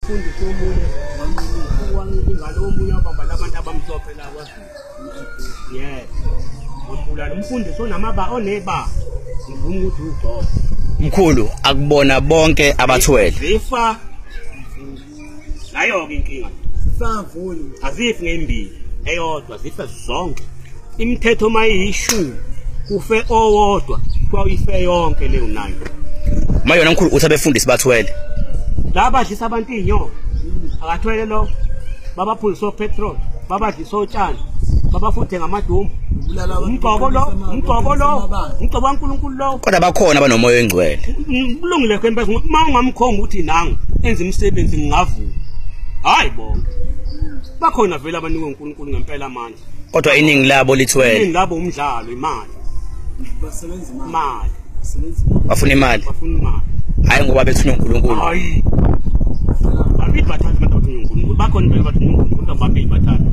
Umfundisi omunye wanqika omunye wabamba labantu abamhlophe la kwaZulu. Yebo. Wambulala umfundisi onamaba oneba. Ngivuma ukuthi ugcobo. Mkhulu, akubona bonke abathwele. Zifa. Nayo ke inkinga. Sisavuni. Azifi ngembili eyodwa, zife zonke. Imithetho mayiyishumi kufe owodwa, kuthiwa ife yonke leyo 9. Mayona mkhulu uthi abefundisi bathwele. Laba badlisa abantu inyoka. Akathwele lo. Babaphuzisa opetrol, babadlisa otshani, babafuthe ngamadumu. Umgcobo lo, umgcobo lo, umgcobo kaNkulunkulu lo. Kodwa bakhona abanomoya oyingcwele. Kulungile ke impela, uma ungamkhomba ukuthi nangu enza imisebenzi ngingavuma. Hayi bonke. Bakhona vele abanikwe uNkulunkulu ngempela amandla. Kodwa iningi labo lithwele. Iningi labo umdlalo, imali. Basebenza imali. Imali. Basebenza imali. Bafuna imali. Bafuna imali. Hayi ngoba bethunywa uNkulunkulu. Hayi. Babili bathathu abantu abathunywa uNkulunkulu. Bakhona impela abathunywa uNkulunkulu, kodwa babili bathathu.